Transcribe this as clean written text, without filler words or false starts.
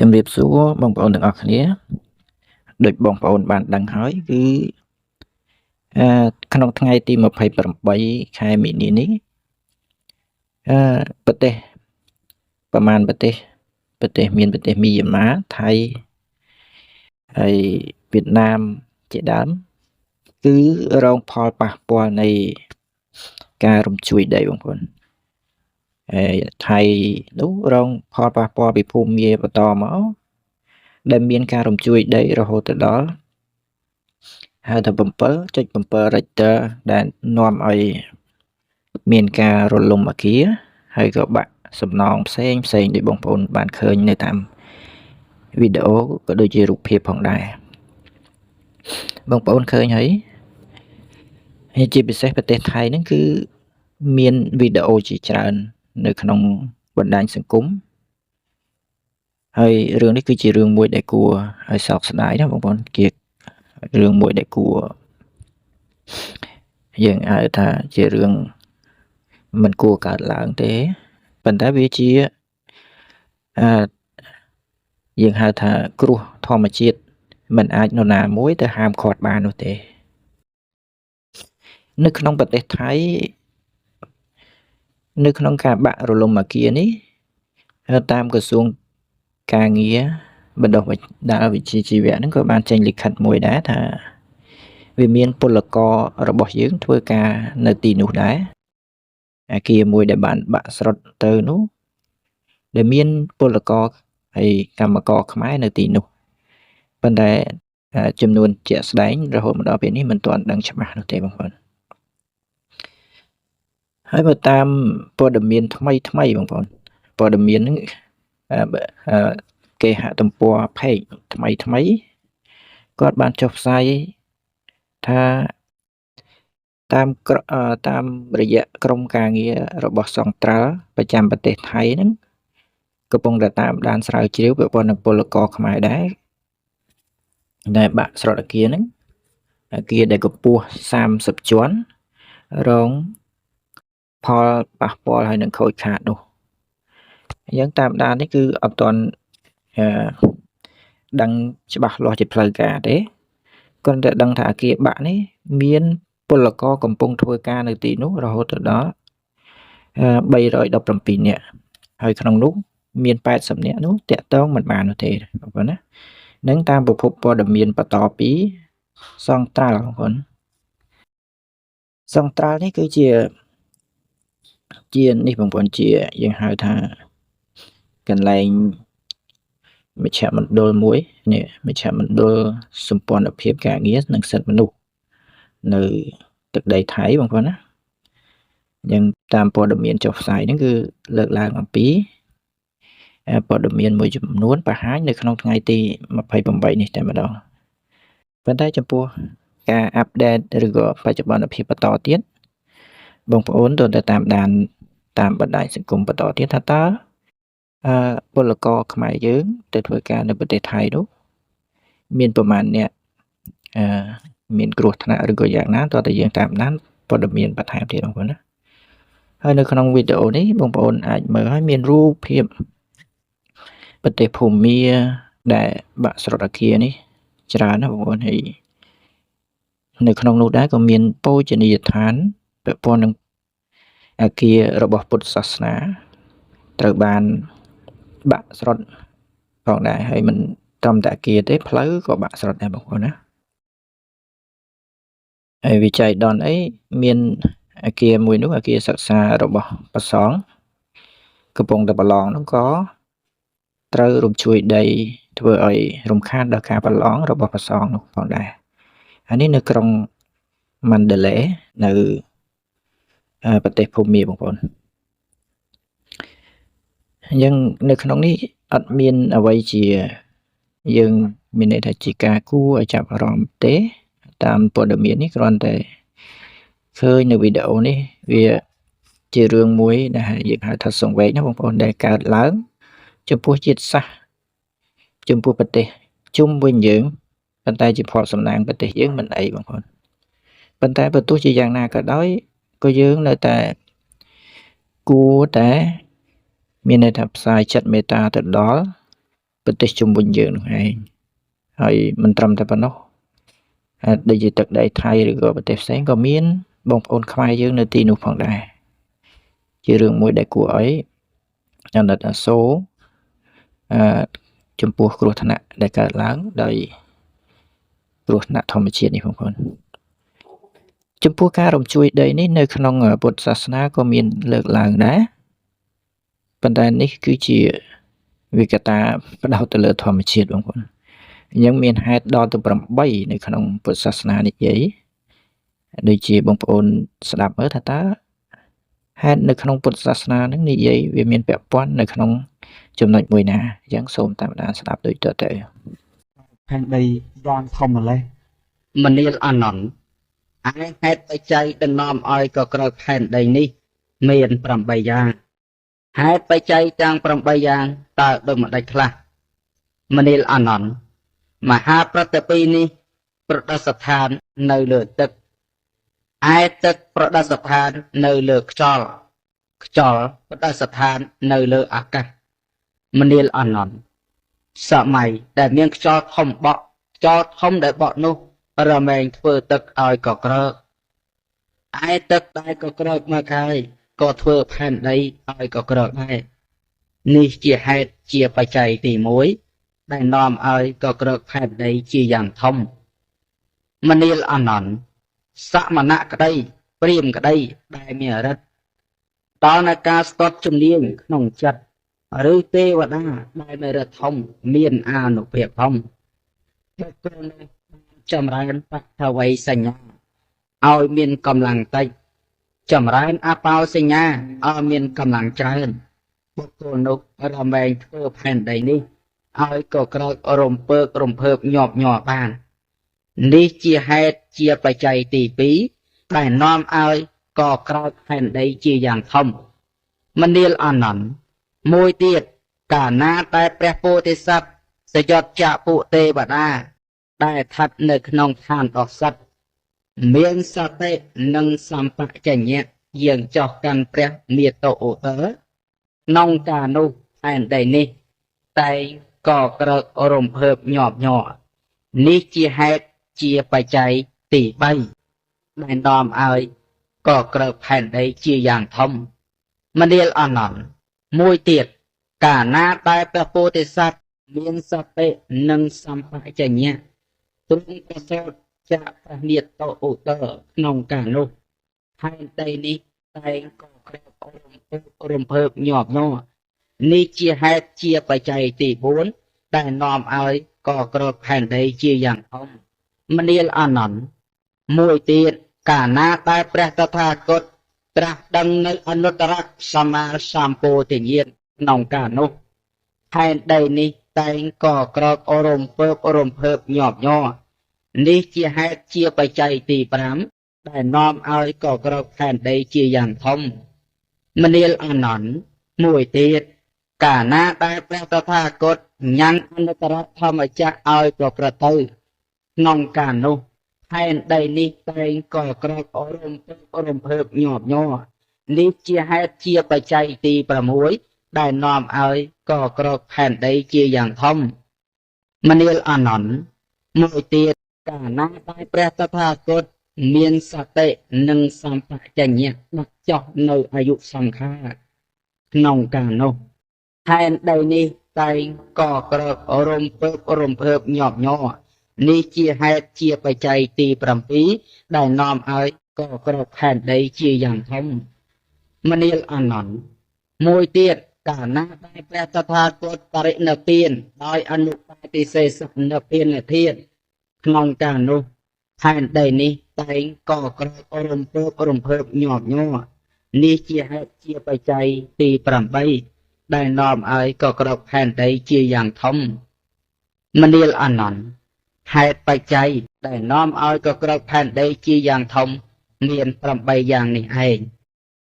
ជំរាបសួរបងប្អូនទាំងអស់គ្នាដូចបងប្អូនបានដឹងហើយគឺអឺក្នុងថ្ងៃទី28ខែមីនានេះអឺប្រទេសប្រមាណប្រទេសប្រទេសមានប្រទេសមីយ៉ាន់ម៉ាថៃហើយវៀតណាមជាដើមគឺរងផលប៉ះពាល់នៃការរំជួយដីបងប្អូនហើយថៃនោះរងផលប៉ះពាល់ពីភូមិបន្តមកដែលមានការរំជួយដីរហូតទៅដល់ហៅថា7.7 Richter ដែលនាំឲ្យមានការរលំអគារហើយក៏បាក់សំណងផ្សេងផ្សេងដូចបងប្អូនបានឃើញនៅតាមវីដេអូក៏ដូចជារូបភាពផងដែរបងប្អូនឃើញហើយហើយជាពិសេសប្រទេសថៃហ្នឹងគឺមានវីដេអូជាច្រើននៅក្នុងបណ្ដាញសង្គមហើយរឿងនេះគឺជារឿងមួយដែលគួរឲ្យសោកស្ដាយណាបងប្អូនជារឿងមួយដែលគួរយើងហៅថាជារឿងមិនគួរកើតឡើងទេប៉ុន្តែវាជាអឺយើងហៅថាគ្រោះធម្មជាតិមិនអាចនរណាមួយទៅហាមឃាត់បាននោះទេនៅក្នុងប្រទេសថៃនៅក្នុងការបាក់រលំអគារនេះតាមក្រសួងការងារបណ្ដុះបណ្ដាលវិជ្ជាជីវៈហ្នឹងក៏បានចេញលិខិតមួយដែរថាវាមានពលកររបស់យើងធ្វើការនៅទីនោះដែរអគារមួយដែលបានបាក់ស្រុតទៅនោះដែលមានពលករហើយកម្មករខ្មែរនៅទីនោះប៉ុន្តែចំនួនជាក់ស្ដែងរហូតមកដល់ពេលនេះមិនទាន់ដឹងច្បាស់នោះទេបងប្អូនហើយបើតាមព័ត៌មានថ្មីថ្មីបងប្អូនព័ត៌មានហ្នឹងគេហទំព័រ page ថ្មីថ្មីគាត់បានចុះផ្សាយថាតាមតាមរយៈក្រុមការងាររបស់សង្ត្រាល់ប្រចាំប្រទេសថៃហ្នឹងកំពុងតែតាមដានស្រាវជ្រាវពាក់ព័ន្ធនឹងពលករខ្មែរដែរដែលបាក់ស្រុតអគារហ្នឹងអគារដែលកម្ពស់30ជាន់រងផលប៉ះពាល់ហើយនឹងខូចខាតនោះអញ្ចឹងតាមដាននេះគឺអត់ទាន់អឺដឹងច្បាស់លាស់ជាផ្លូវការទេគ្រាន់តែដឹងថាអគារបាក់នេះមានពលករកំពុងធ្វើការនៅទីនោះរហូតដល់317នាក់ហើយក្នុងនោះមាន80នាក់នោះតាក់ទងមិនបាននោះទេបងប្អូនណានឹងតាមប្រភពព័ត៌មានបន្តពីសង្ត្រាល់បងប្អូនសង្ត្រាល់នេះគឺជាជានេះបងប្អូនជាយើងហៅថាកន្លែងមជ្ឈមណ្ឌលមួយនេះមជ្ឈមណ្ឌលសម្ព័ន្ធភាពការងារនិងសិទ្ធិមនុស្សនៅទឹកដីថៃបងប្អូនណាយ៉ាងតាមព័ត៌មានចុះផ្សាយហ្នឹងគឺលើកឡើងអំពីព័ត៌មានមួយចំនួនបង្ហាញនៅក្នុងថ្ងៃទី28នេះតែម្ដងប៉ុន្តែចំពោះការ update ឬក៏បច្ចុប្បន្នភាពបន្តទៀតបងប្អូនត្រូវតែតាមដានតាមបណ្ដាញសង្គមបន្តទៀតថាតើអឺពលករខ្មែរយើងទៅធ្វើការនៅប្រទេសថៃនោះមានប្រមាណអ្នកអឺមានគ្រោះថ្នាក់ឬក៏យ៉ាងណាតើតើយើងតាមដានព័ត៌មានបន្ថែមទៀតបងប្អូនណាហើយនៅក្នុងវីដេអូនេះបងប្អូនអាចមើលឲ្យមានរូបភាពប្រទេសភូមាដែលបាក់ស្រុតអគារនេះច្រើនណាស់បងប្អូនហើយនៅក្នុងនោះដែរក៏មានបូជនីយដ្ឋានពាក់ព័ន្ធនឹងអគាររបស់ពុទ្ធសាសនាត្រូវបានបាក់ស្រុតផងដែរហើយមិនត្រឹមតែអគារទេផ្លូវក៏បាក់ស្រុតដែរបងប្អូនណាហើយវិច័យដនអីមានអគារមួយនោះអគារសិក្សារបស់ប្រសងកំពុងតែប្រឡងនោះក៏ត្រូវរំជួយដីធ្វើឲ្យរំខានដល់ការប្រឡងរបស់ប្រសងនោះផងដែរអានេះនៅក្រុងម៉ាន់ដេឡេនៅប្រទេសភូមាបងប្អូនអញ្ចឹងនៅក្នុងនេះអត់មានអ្វីជាយើងមានន័យថាជាការគួរឲ្យចាប់អារម្មណ៍ទេតាមព័ត៌មាននេះគ្រាន់តែឃើញនៅវីដេអូនេះវាជារឿងមួយដែលយើងហៅថាសង្វេគណាបងប្អូនដែលកើតឡើងចំពោះជាតិសាសន៍ចំពោះប្រទេសជុំវិញយើងប៉ុន្តែជាផលសំណាងប្រទេសយើងមិនអីបងប្អូនប៉ុន្តែបើទោះជាយ៉ាងណាក៏ដោយក៏យើងនៅតែគួរតែមានន័យថាផ្សាយចិត្តមេត្តាទៅដល់ ប្រទេសជុំវិញយើងនោះឯងហើយមិនត្រឹមតែប៉ុណ្ណោះដូចជាទឹកដីថៃឬក៏ប្រទេសផ្សេងក៏មានបងប្អូនខ្មែរយើងនៅទីនោះផងដែរជារឿងមួយដែលគួរឲ្យអាណិតអាសូរចំពោះគ្រោះថ្នាក់ដែលកើតឡើងដោយគ្រោះថ្នាក់ធម្មជាតិនេះបងប្អូនចំពោះការរំជួយដីនេះនៅក្នុងពុទ្ធសាសនាក៏មានលើកឡើងដែរប៉ុន្តែនេះគឺជាវិកតាផ្ដោតទៅលើធម្មជាតិបងប្អូនអញ្ចឹងមានហេតុដល់ទៅ8នៅក្នុងពុទ្ធសាសនានិយាយដូចជាបងប្អូនស្ដាប់មើលថាតើហេតុនៅក្នុងពុទ្ធសាសនានឹងនិយាយវាមានពាក់ព័ន្ធនៅក្នុងចំណុចមួយណាអញ្ចឹងសូមតាមដានស្ដាប់ដូចតទៅ ផែនដីយ៉ាងធំម្លេះ មនាលអានន្ទឯហេតុបច្ច័យដែលនាំឲ្យកក្រើកផែនដីនេះមាន8យ៉ាងហេតុបច្ច័យទាំង8យ៉ាងតើដូចម្ដេចខ្លះមនាលអានន្ទមហាប្រតិពីនេះប្រដស្ថាននៅលើទឹកឯទឹកប្រដស្ថាននៅលើខ្យល់ខ្យល់ប្រដស្ថាននៅលើអាកាសមនាលអានន្ទសម័យដែលមានខ្យល់ធំបក់ខ្យល់ធំដែលបក់នោះរមែងធ្វើទឹកឲ្យកក្រើកឯទឹកដែលកក្រើកមកហើយក៏ធ្វើផែនដីឲ្យកក្រើកដែរនេះជាហេតុជាបច្ច័យទី1ដែលនាំឲ្យកក្រើកផែនដីជាយ៉ាងធំមនាលអានន្ទសមណៈក្តីព្រាហ្មណ៍ក្តីដែលមានរិទ្ធដល់នៅការស្ទាត់ជំនាញក្នុងចិត្តឬទេវតាដែលមានរិទ្ធធំមានអានុភាពធំបុគ្គលនោះចម្រើនបឋវីសញ្ញាឲ្យមានកម្លាំងតិចចម្រើនអបោសញ្ញាឲ្យមានកម្លាំងច្រើនបុគ្គលនោះរមែងធ្វើផែនដីនេះឲ្យក៏ក្រោករំពើករំភើបញាប់ញ័របាននេះជាហេតុជាបច្ច័យទី2ដែលនាំឲ្យក៏ក្រោកផែនដីជាយ៉ាងធំមនាលអានន្ទមួយទៀតកាលណាតែព្រះពោធិសត្វសយត់ចាកពួកទេវតាដែលស្ថិតនៅក្នុងឋានដ៏សិទ្ធមានសតិនិងសម្បជញ្ញៈយាងចុះកាន់ព្រះមាតុឧត្តរក្នុងកាលនោះផែនដីនេះតែងក៏ក្រោករំភើបញាប់ញ័រនេះជាហេតុជាបច្ច័យទី3ដែលនាំឲ្យក៏ក្រោកផែនដីជាយ៉ាងធំមនាលអានន្ទមួយទៀតកាលណាតែព្រះពោធិសត្វមានសតិនិងសម្បជញ្ញៈទ្រង់ប្រសូតចាកព្រះមាតុឧត្តរក្នុងកាលនោះផែនដីនេះតែងក៏ក្រោករំភើបញាប់ញ័រនេះជាហេតុជាបច្ច័យទី4ដែលនាំឲ្យក៏ក្រោកផែនដីជាយ៉ាងធំមនាលអានន្ទមួយទៀតកាលណាតែព្រះតថាគតត្រាស់ដឹងនៅអនុត្តរសម្មាសម្ពោធិញ្ញាណក្នុងកាលនោះផែនដីនេះតែងក៏ក្រោករំពើបរំភើបញាប់ញ័រនេះជាហេតុជាបច្ច័យទី5ដែលនាំឲ្យក៏ក្រោកផែនដីជាយ៉ាងធំមនាលអានន្ទមួយទៀតកាលណាដែលព្រះតថាគតញ៉ាំងអនុត្តរធម្មចក្រឲ្យប្រព្រឹត្តទៅក្នុងកាលនោះផែនដីនេះតែងក៏ក្រោករំពើបរំភើបញាប់ញ័រនេះជាហេតុជាបច្ច័យទី6ដែលនាំឲ្យក៏ក្រោកផែនដីជាយ៉ាងធំមនាលអានន្ទមួយទៀតកាលណាដែលព្រះតថាគតមានសតិនិងសម្បជញ្ញៈដាក់ចុះនៅអាយុសង្ខារក្នុងកាលនោះផែនដីនេះតែងក៏ក្រោករំពើបរំភើបញាប់ញ័រនេះជាហេតុជាបច្ច័យទី7ដែលនាំឲ្យក៏ក្រោកផែនដីជាយ៉ាងធំមនាលអានន្ទមួយទៀតកាលណាដែលព្រះតថាគតបរិនិព្វានដោយអនុបាទិសេសនិព្វានធាតុក្នុងកាលនោះផែនដីនេះតែងក៏ក្រោករំពើបរំភើបញាប់ញ័រនេះជាហេតុជាបច្ច័យទី8ដែលនាំឲ្យក៏ក្រោកផែនដីជាយ៉ាងធំមនាលអានន្ទហេតុបច្ច័យដែលនាំឲ្យក៏ក្រោកផែនដីជាយ៉ាងធំមាន8យ៉ាងនេះឯង។